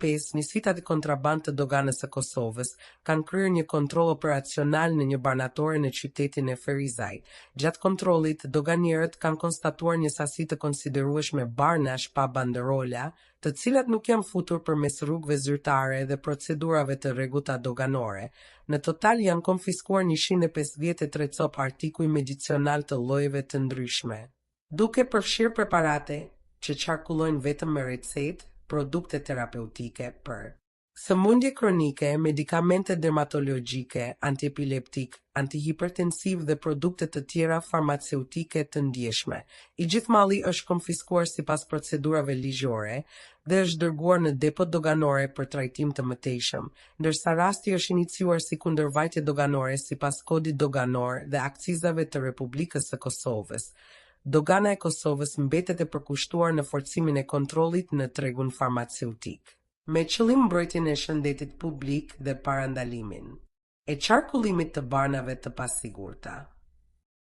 25, njësitë antikontrabandë të Doganës së Kosovës kanë kryer një kontroll operacional në një barnatore në qytetin e Ferizajt. Gjatë kontrollit, doganierët kanë konstatuar një sasi të konsiderueshme barnash pa banderola, të cilat nuk janë futur përmes rrugëve zyrtare dhe procedurave të rregullta doganore. Në total janë konfiskuar 153 copë artikuj medicinal të llojeve të ndryshme, duke përfshirë preparate që qarkullojnë vetëm me recetë, produkte terapeutike për sëmundje kronike, medikamente dermatologjike, antiepileptik, antihipertensiv dhe produkte të tjera farmaceutike të ndjeshme. I gjithë malli është konfiskuar sipas procedurave ligjore dhe është dërguar në depot doganore për trajtim të mëtejshëm, ndërsa rasti është iniciuar si kundërvajtje doganore sipas Kodit Doganor dhe Akcizave të Republikës së Kosovës. Dogana e Kosovës mbetet e përkushtuar në forcimin e kontrollit në tregun farmaceutik, me qëllim mbrojtjen e shëndetit publik dhe parandalimin e qarkullimit të barnave të pasigurta.